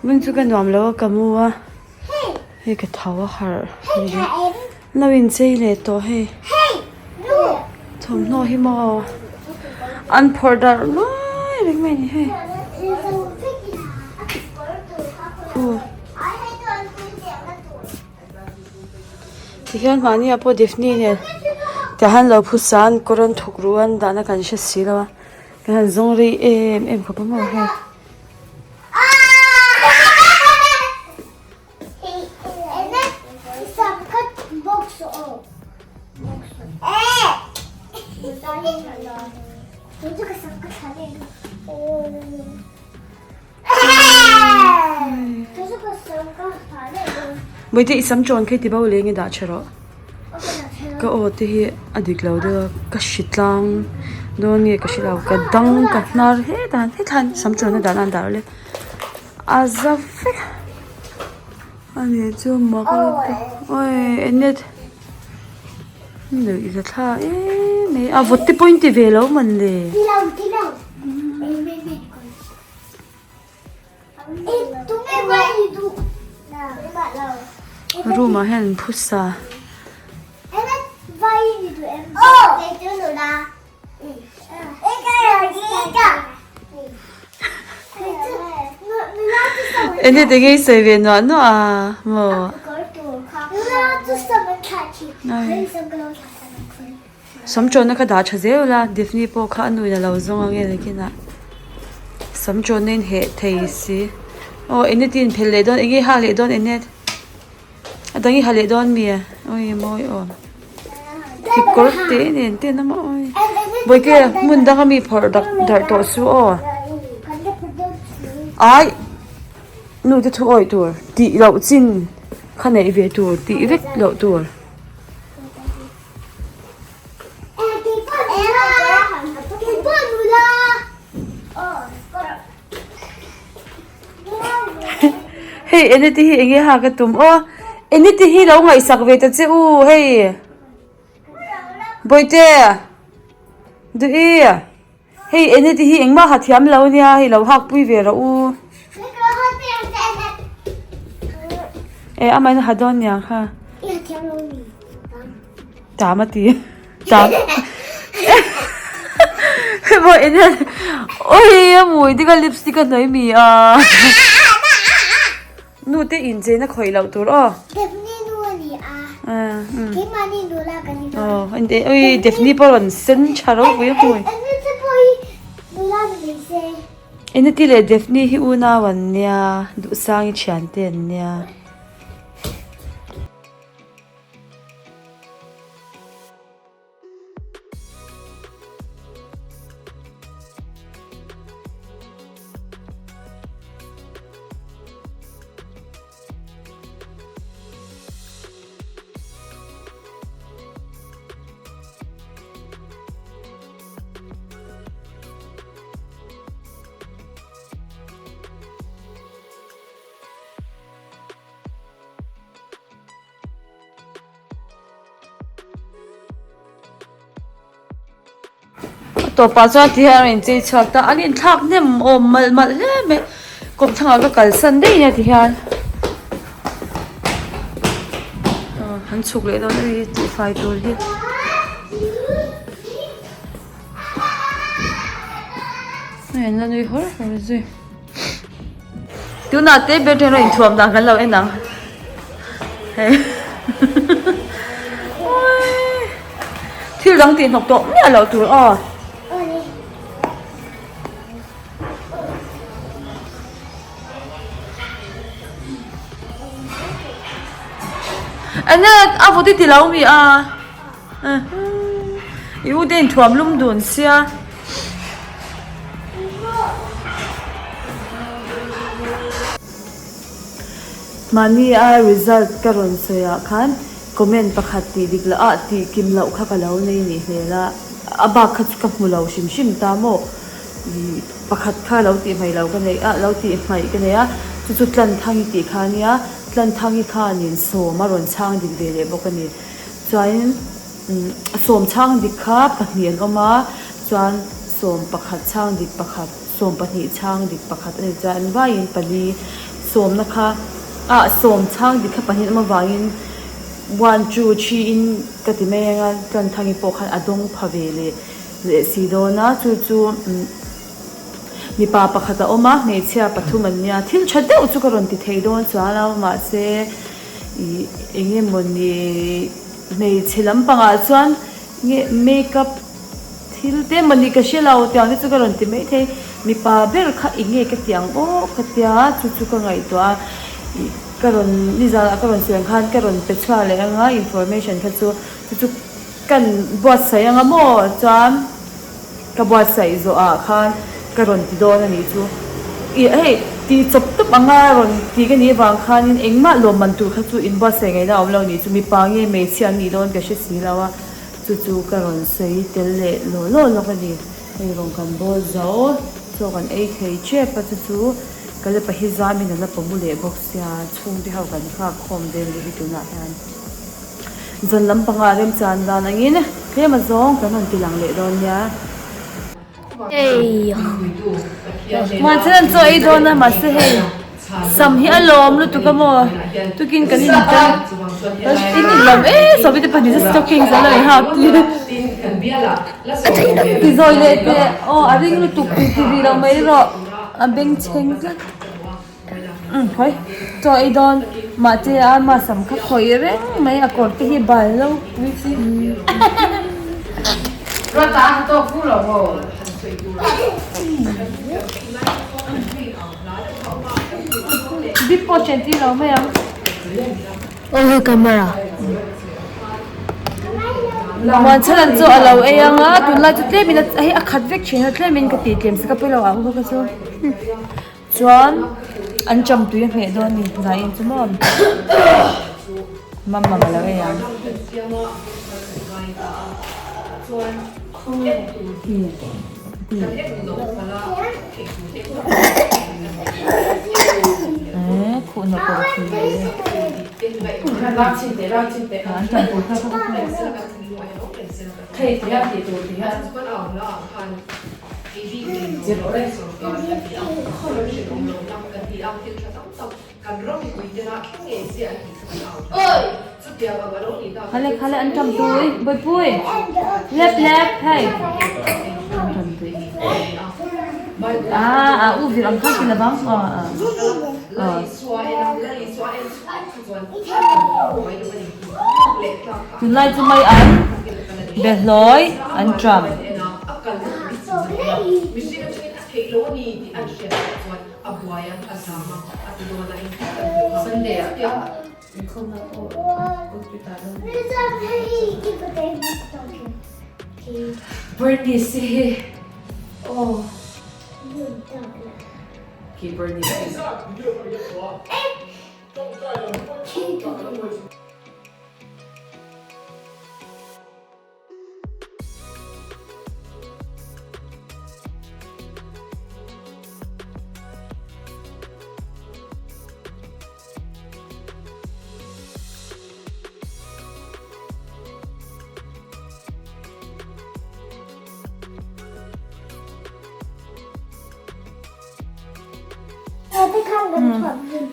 Hmun chu ka nuam lo a ka mu a hei ka tho a harh lo inchei leh tawh hei thawmhnaw hi maw an phawrh darh nuai reng mai a ni hei khu tihian mahni ah pawh Daphne nen tiah han lo phusa an kawr an thuk ru a an dahna kan hre si lo a kan han zawng rei em em khawp a maw hei. Bawihte i sam ṭawn khi ti bo leng i dah ṭha rawh. Ka aw te hi a dik lo deuh a ka hri tlang dawn nge ka hre lo ka dang ka hnar hetah hetah hian sam ṭawn a dah nan dah le a za vek a ni chu mak lutuk awii ennet nuih za thla em mai a vawt te pawh in ti ve lo man le. Room ah hian an phusa. Enge tinge i sawi ve nuah nuah a maw? Sam ṭawnna kha dah ṭha zel ula, Daphne pawh kha a nuin a lo zawng ang e nakinah. Sam ṭawnna in heh thei si. Aw Eneti in phelh leh dawn, enge i hak leh dawn Enet? A dang i ha leh dawn mi? Awi mawi aw. Kekawr te nen te an awm a awi. Bawihte hmun danga mi phawrh dak darh tawh su aw. Ai nu te thu awih tur tih loh chin kha neih ve tur tih vek loh tur. Hei Eneti hi enge ha ka tum aw Eneti hi lo ngaihsak ve ta che u hei Bawihte Duhi hei Eneti hi engmah ha thiam lo nia hei lo hak pui ve rawh u e amahin a ha dawn niang kha. Tam a ti tam hemaw en hian awii a mui dik a lipstick a hnawih mi a nu te incheina khawih loh tur aw Daphne nu a ni a keimahni nu la kan ni aw awii Daphne pawh a rawn sen tha ropui a hmui Eneti leh Daphne hi unau an nia Duhsangi thiante an nia. A tawpah chuan ti hian a rawn inchei chhuak ta an inthlak hnem awm malh malh hle mai kawmthlang ah ka kalsan daih nia ti hian aw an chhuk leh dawn a ni tihfai tur hi. Hei an la nui hawr hawr zui. Tunah te ber hian a inthuam dan kan lo en ang. Hei. Thil dang tih hnawk tawh miah loh tur aw. Enge a vawt i ti lo mi a? I u te inthuam lum dun sia. Mahni a result ka rawn sawi ah khan comment pakhat tih dik loh ah tih kim loh kha ka lo nei nih hmel a, a bak kha chu ka hmu lo hrim hrim ta maw ih pakhat kha lo tih hmaih loh ka nei a lo tih hmaih ka nei a chu chu Tlanthangi tih kha a nia Tlanthangi khanin sawm a rawn chhang dik ve leh bawk a ni. Chuanin sawm chhang dik kha pahnih an awm a, chuan sawm pakhat chhang dik pakhat, sawm pahnih chhang dik pakhat a ni. Chuan an vaiin pali, sawmna kha ah sawm chhang dik kha pahnih awm avangin one two three in ka ti mai anga Tlanthangi pawh khan a dawng pha ve leh leh si dawn a chu chu umm mipa pakhat a awm a hmeichhia pathum an nia thil tha deuh chu ka rawn ti thei dawn chuan a mahse ih eng emawni hmeichhe lampangah chuan nge makeup Thil te mawni ka hre lo tiang te chu ka rawn ti maithei, mipa ber kha eng nge ka ti ang aw ka tia chu chu ka ngaihtuah a, ih ka rawn nizanah ka rawn sawi ang khan ka rawn pe chhuak leh anga information kha chu chu chu kan buatsaih anga maw chuan ka buatsaih zawhah khan ka rawn ti dawn a nih chu, ih hei tih chawp tawp anga rawn ti ka nih avang khanin engmah lawmman tur kha chu inbuatsaih ngaihna a awm lo a nih chu, mipa nge hmeichhia an nih dawn ka hre si lo a. Chu chu ka rawn sawi tel leh law law lawk a ni. Hei rawn kan bawl zo, chaw kan ei thei tep a, chu chu ka lepa hi zamin a la pawmu leh bawk sia, chhungte ho kan nghak khawm vel rih hi tunah hian zan lampangah remchan dan angin tlem a zawng kan rawn ti lang leh dawn nia. Mahse an chaw ei dawn a mahse hei sam hi a lawm lutuk a maw tukin kan in tan in in lawm e sawmi te pahnih chu stockings an lo in hak tir ti zawi leh teh aw a ring lutuk ti ti rih lo mai rawh a bengchheng tlat. Umm hawi chaw ei dawn mahse a ama sam kha khawih reng mai a kawr te hi bal lo pui chi bip pawh chen tir lo mai ang. Aw hei camera. Muanchhalan chu a lo ei ang a tunlai chu tlemin hei a khat vek thin a tlemin ka tih tlem sak a pawilo ang bawk a chu. Chuan an cham tui a hmeh dawn a ni zaiin chu maw mamma a lo ei ang. Khale khale an ṭam tui Bawihpui lep lep hei an ṭam tui ah a u vir ang khan ti lovang aw aw Tunlai chu mai an behlawi an ṭam.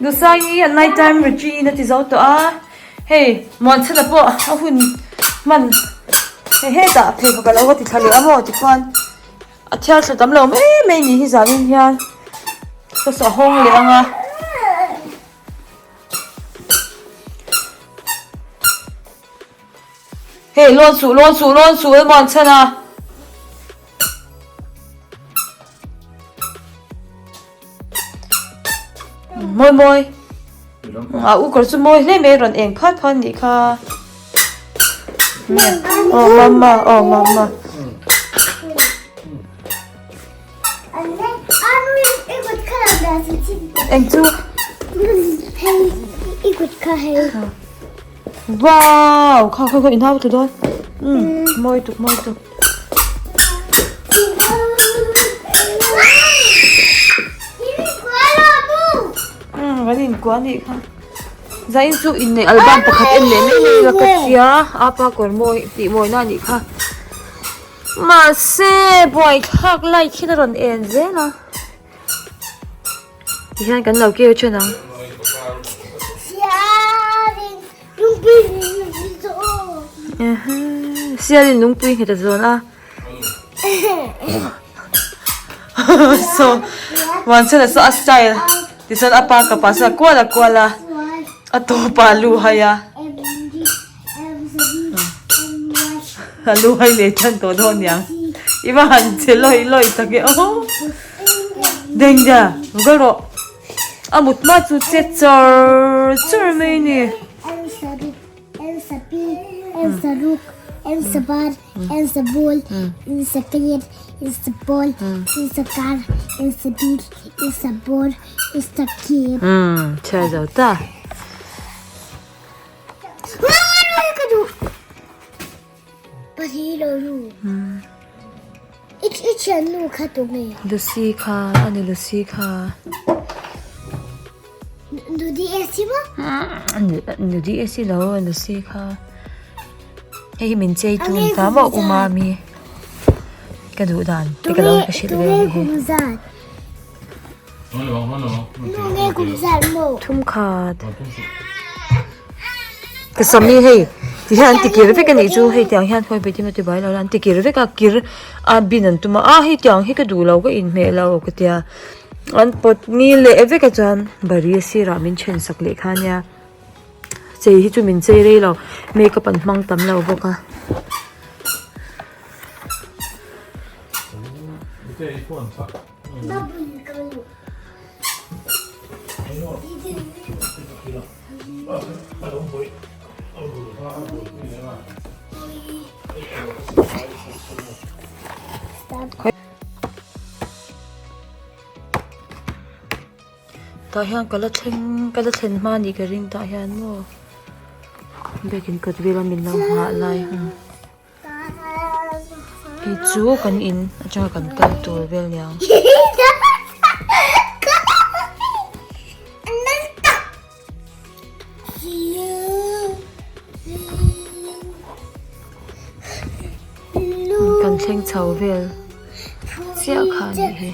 Nusaii a night time routine a ti zo tawh a hei Muanchhana pawh a hun hman hei hetah pheikhawk a lo va ti thla leh a maw tikhuan a thiar thla tam lo mai mai ni hi zanin hian ka saw hawng leh ang a. Hei lawn suh lawn suh lawn suh Muanchhana. Mawi mawi a u kawr chu mawi hle mai rawn eng phat phat nih kha aw mama aw mama eng chu wow kha kha kha inhau tlu dawn mawi tuk mawi tuk. Kan inkuah anih kha zain chu inneih album pakhat en leh mai mai la ka tia a pa kawr mawi tih mawina anih kha mahse buaithlak light hian a rawn en zel a tihian kan lo keu then ang. Sialin lungpui nghet a zawn a. Saw Muanchhana saw a style tichuan a pa ka pa saw a kual a kual a a tawp ah a lu hai a a lu hai leh tan tawh dawn niang i va han che lawi lawi tak e aw dengda kal rawh a mut hma chu che char char mai a ni. Umm chhiar zo ta. Lucy kha a ni Lucy kha. Nudi e si lo Lucy kha hei hi min chei tu ni ta maw u mami ka duh dan te ka lo ka hrilh ve a ni thum khat ka sam hi hei ti hian an ti kir vek a nih chu hei tiang hian khawi pawh ti bai lo la an ti kir vek a kir a bin an tum a a hei tiang hi ka duh lo ka inhmeh lo ka tia. An pawt ni leh vek a chuan bari a sirah min then sak leh kha ania chei hi chu min chei rei lo makeup an hmang tam lo bawk a. Tah hian ka la thleng ka la thlen hma anih ka ring tah hian maw biakin kawt vela min lo nghah lai hei chu kan in atanga kan kal tur vel niang. Kan thleng chho vel chiah kha a nih hi.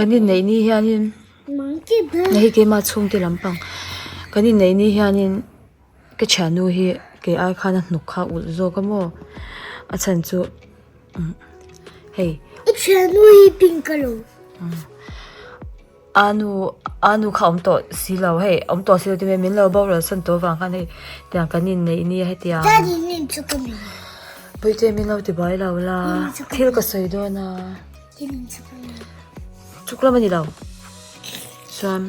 Kan inneih ni hianin hei hi keima chhungte lampang kan inneih ni hianin ka thiannu hi kei ai khan a hnuk kha a ulh zawk a maw a chhan chu hei. A nu a nu kha awm tawh si lo hei awm tawh si lo ti mai min lo boral sawn tawh avang khan hei tiang kan inneih nia hetiang Puite min lo ti buai lo la thil ka sawi dawn a chuk lam a ni lo chuan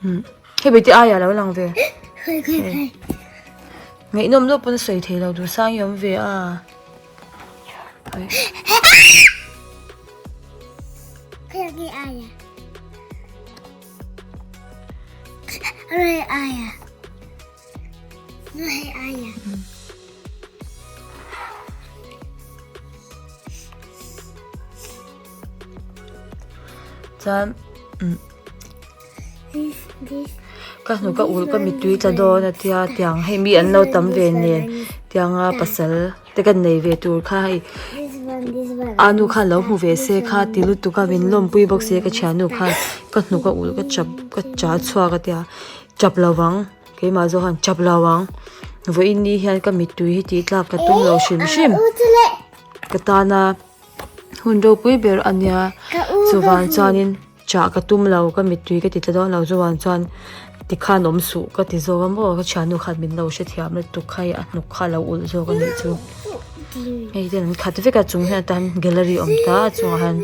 umm hei beti aia lo lang ve ngaihnawm deuh pawn a sawi thei lo duhsang hi a awm ve a. Chuan umm ka hnu ka ulh ka mittui tla dawn a tia tiang hei mi an lo tam ve nen tianga pasal te kan nei ve tur kha hei a nu khan lo hmu ve se kha ti lutuk a min lawmpui bawk sia ka thiannu khan ka hnuk a ulh ka chap ka cha chhuak a tia chap lo vang keimah zawk khan chap lo ang vawiin ni hian ka mittui hi tih tlak ka tum lo hrim hrim ka tana hun ropui ber a nia chuvang chuanin. Chah ka tum lo, ka mittui ka ti tla dawn lo chuan chuan tikhan awm suh ka ti zawk a maw ka thiannu khan min lo hrethiam lutuk kha hei a hnuk kha a lo ulh zawk a nih chu hei ten an khat vek a chung hian atan gallery a awm ta a chungah hian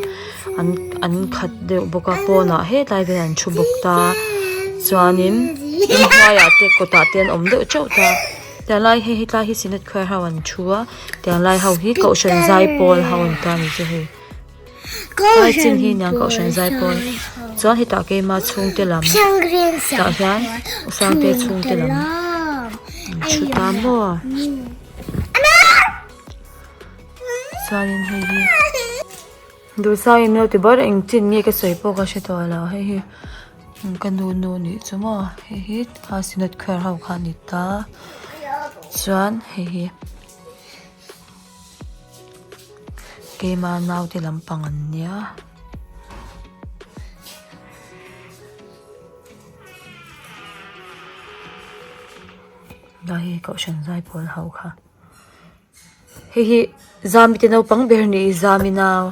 an an khat deuh bawk a pawnah hetlai vel an thu bawk ta chuanin inhnuaiah te kawtah te an awm deuh teuh ta tiang lai hei hetlai hi synod choir ho an thu a tiang lai ho hi kohhran zaipawl ho an ta a ni chu hei. Lai chin hi niang kohhran zai pawl chuan hetah keima chhungte lam tah hian u Sangte chhungte lam. thu ta maw? Chuanin hei hi Duhsangin min lo ti ber eng chin nge ka sawi pawh ka hre tawh lo hei hi ka nu nu nih chu maw hei hi kha synod choir ho kha a ni ta chuan hei hi keima naute lampang an nia. Lai hi kohhran zaipawl ho kha hei hi zami te naupang ber a ni zami nau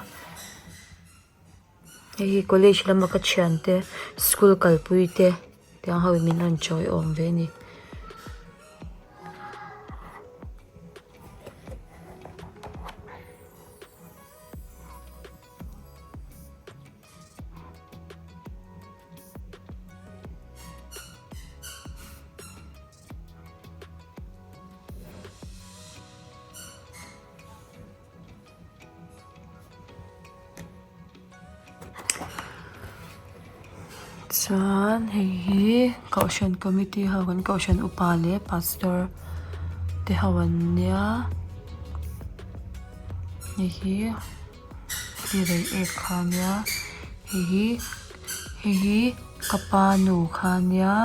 hei hi college lama ka thiante school kalpui te tiang ho in min rawn chawi awm ve a ni. Chuan hei hi kohhran committee ho kan kohhran upa leh pastor te ho an nia hei hi. Hi rei ek kha ania hei hi hei hi ka pa nu kha ania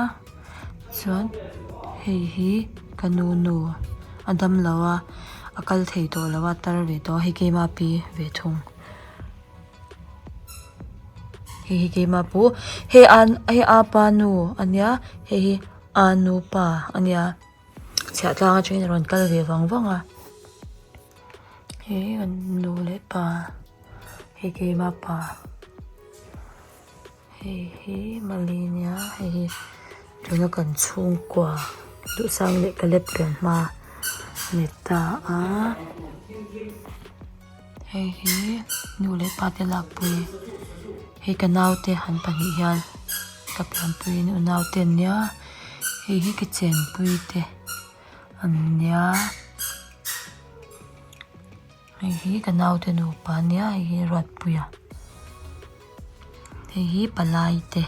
chuan hei hi ka nu nu a dam lo a a kal thei tawh lo a tar ve tawh a hei keima pi ve thung hei hi keima pu hei an hei apa nu ania hei hi anu pa ania chhiah tlang atangin a rawn kal ve vang vang a. He kan nu leh pa hei keima pa hei hi mali ania hei hi tuna kan chhungkua duhsang leh caleb pian hma a ni ta a hei hi nu leh pa te lakpui hei ka naute an pahnih hian ka pianpui an unaute an nia hei hi ka chenpui te. An nia hei hi ka naute nupa ania hei hi Ruatpuia hei hi palai te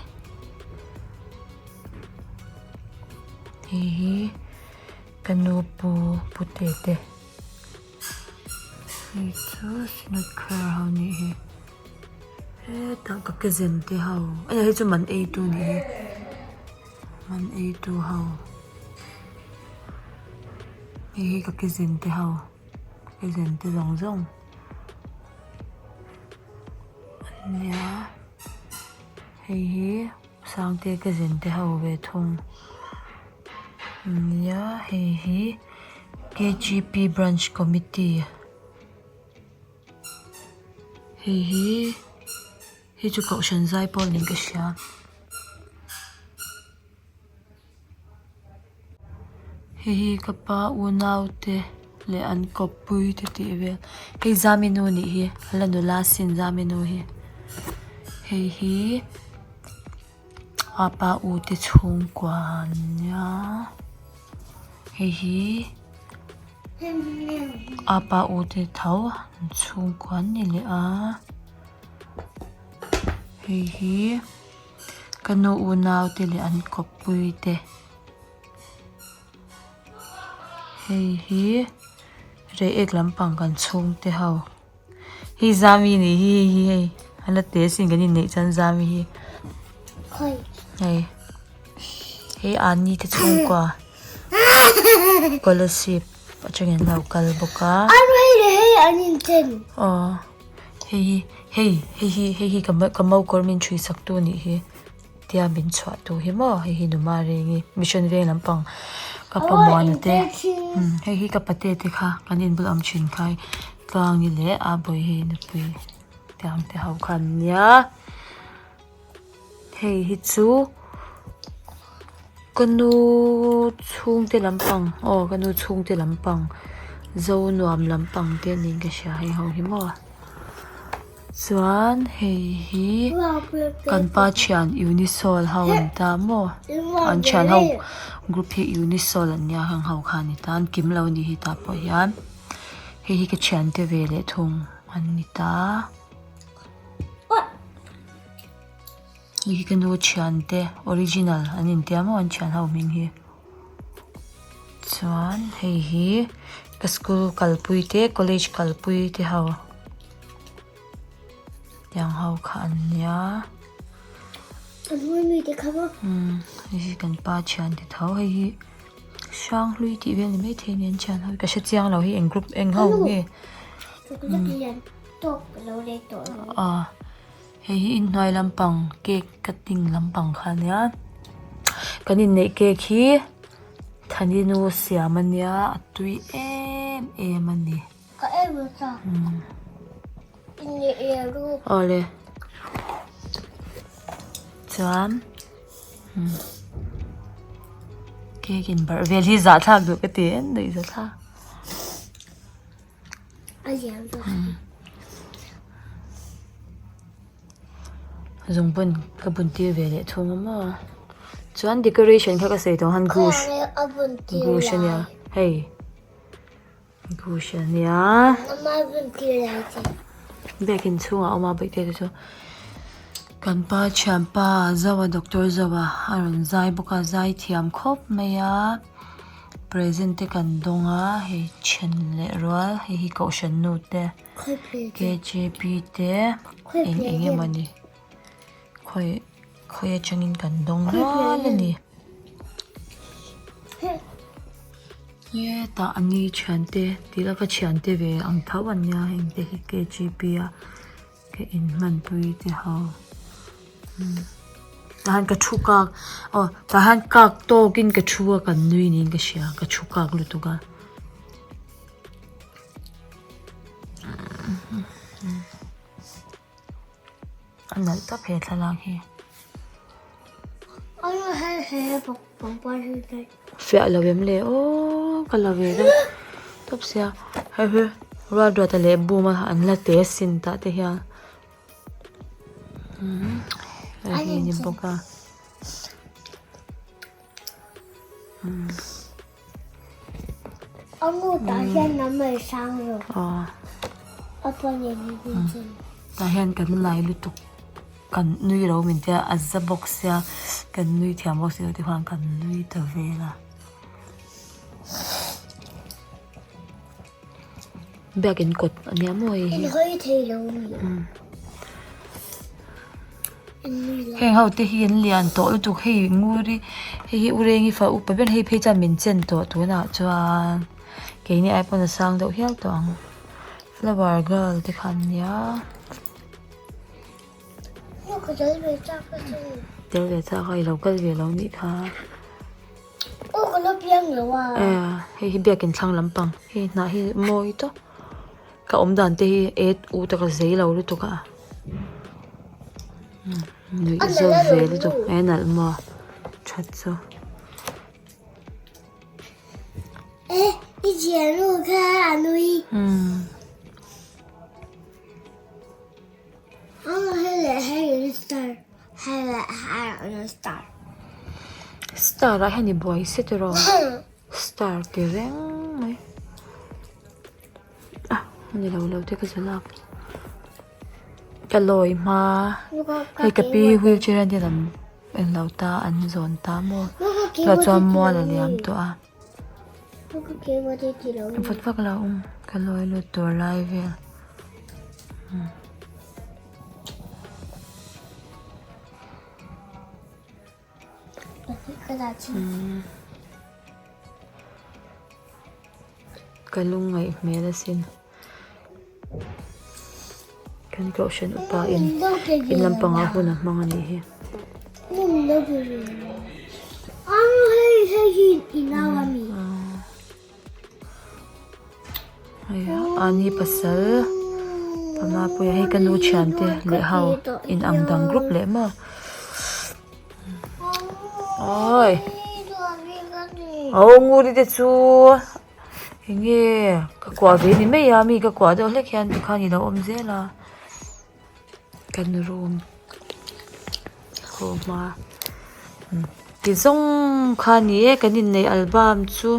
hei hi ka nu pu pute te hei chu synod choir ho anih hi hetah ka cousin te ho hei chu man ei tu anih hi. Man ei tu ho hei hi ka cousin te ho cousin te zawng zawng an nia hei hi Sangte cousin te ho ve thung an nia hei hi K_G_P branch committee hei hi. Hei chu kohhran zai pawh niin ka hria. Hei hi ka pa unau te leh an kawppui te tih vel hei zami nu nih hi a la nula sin zami nu hi hei hi a pa u te chhungkua an nia hei hi a pa u te tho an chhungkua an ni leh a. Hei hi ka nu unau te leh an kawppui te hei hi reiek lampang kan chhungte ho hei zami nih hi hei hi hei a la te sin kan inneih chuan zami hi hei hei ani te chhungkua scholarship atangin an lo kal bawk a aw. Hei hi hei hei hi hei hi ka ka mo kawr min ṭhui sak tu anih hi tia min chhuah tu hi maw hei hi numa reng i mission veng lampang ka pa muana te umm hei hi ka pate te kha kan inbul awm thin kha tluangi leh a bawihi nupui te ang te ho kha an nia. Hei hi chu ka nu chhungte lampang aw ka nu chhungte lampang zo nuam lampang te niin ka hria hei ho hi maw chuan hei hi kan pa thian unisol ho an ta maw an thian ho group hi unisol an nia heng ho kha a ni ta an kim lo a nih hi tah pawh hian hei hi ka thiante ve leh thung an ni ta. Hei hi ka nu thiante original an intia maw an thian ho hming hi. Chuan hei hi ka school kalpui te college kalpui te ho tiang ho kha an nia. Umm hei hi kan pa thian te tho hei hi Hranghlui tih vel ni maithei a ni an thian ho hi ka hre chiang lo hi eng group eng ho nge. Aw hei hi inhnuai lampang cake cutting lampang kha a nia kan inneih cake hi Thaninu siam a nia a tui em em a ni. Awle chuan cake in barh vel hi zahthlak duh ka ti em nuih zahthlak. Zungbun ka bun tir ve leh thung a maw chuan decoration kha ka sawi tawh ang khan gush gush a nia hei gush a nia biakin chhungah a awm a bawihte te chu kan pa thianpa Zoa doctor Zoa a rawn zai bawk a zai thiam khawp mai a. Present te kan dawng a hei then leh rual hei hi kohhran nu te K J P te eng eng emawni khawi khawi atangin kan dawng nual a ni hetah a ni thiante tih laka thiante ve ang tho an nia heng te hi K J P a. Ka inhmanpui te ho tah hian ka thu kak aw tah hian kak tawkin ka thu a kan nui niin ka hria ka thu kak lutuk a a nalh tawp he thlalak hi. Fiah lo em le aw ka la ve deuh tawp sia hei hi Ruatruata leh bum a an la te sin tah te hian umm hei hi ni bawk a umm tah hian kan lai lutuk. Kan nui lo min tia a za bawk sia kan nui thiam bawk si lo te khan kan nui ta vel a. Biakin kawt a nia maw hei hi. Heng ho te hi an lian tawh lutuk hei nguri hei hi Urengi fa upa ber hei phei chuan min chen tawh tunah chuan keini ai pawn a sang deuh hial tawh ang flower girl te kha an nia. Tel ve chak a i lo kal ve lo nih kha. Aw ka lo piang lo a. Hei hi biakin thlang lampang hei hnah hi mawi tawp ka awm dan te hi et u taka zei lo lutuk a nuih zawk ve lutuk e nalh maw that chu. E i thiannu kha a nui. Star ah hian i buai se tiraw star ti reng mai a ni lo lo te ka zalh a ka lawi hma hei ka pi wheelchair a nia englo ta an zawn ta maw tah chuan mual a liam tawh a. Vawt vak lo awm ka lawi lut tur lai vel ka lungngaih hmel asin kan kohhran upa in in lampangah hun a hmang a nih hi. Ani pasal pama puia hei ka nu thiante leh ho in ang dang group leh maw awi aw nguri te chu. Enge ka kuah ve ni mai a mi ka kuah deuh hlek hian tikhan ilo awm zel a kan room haw hma ti zawng kha ni e kan inneih album chu.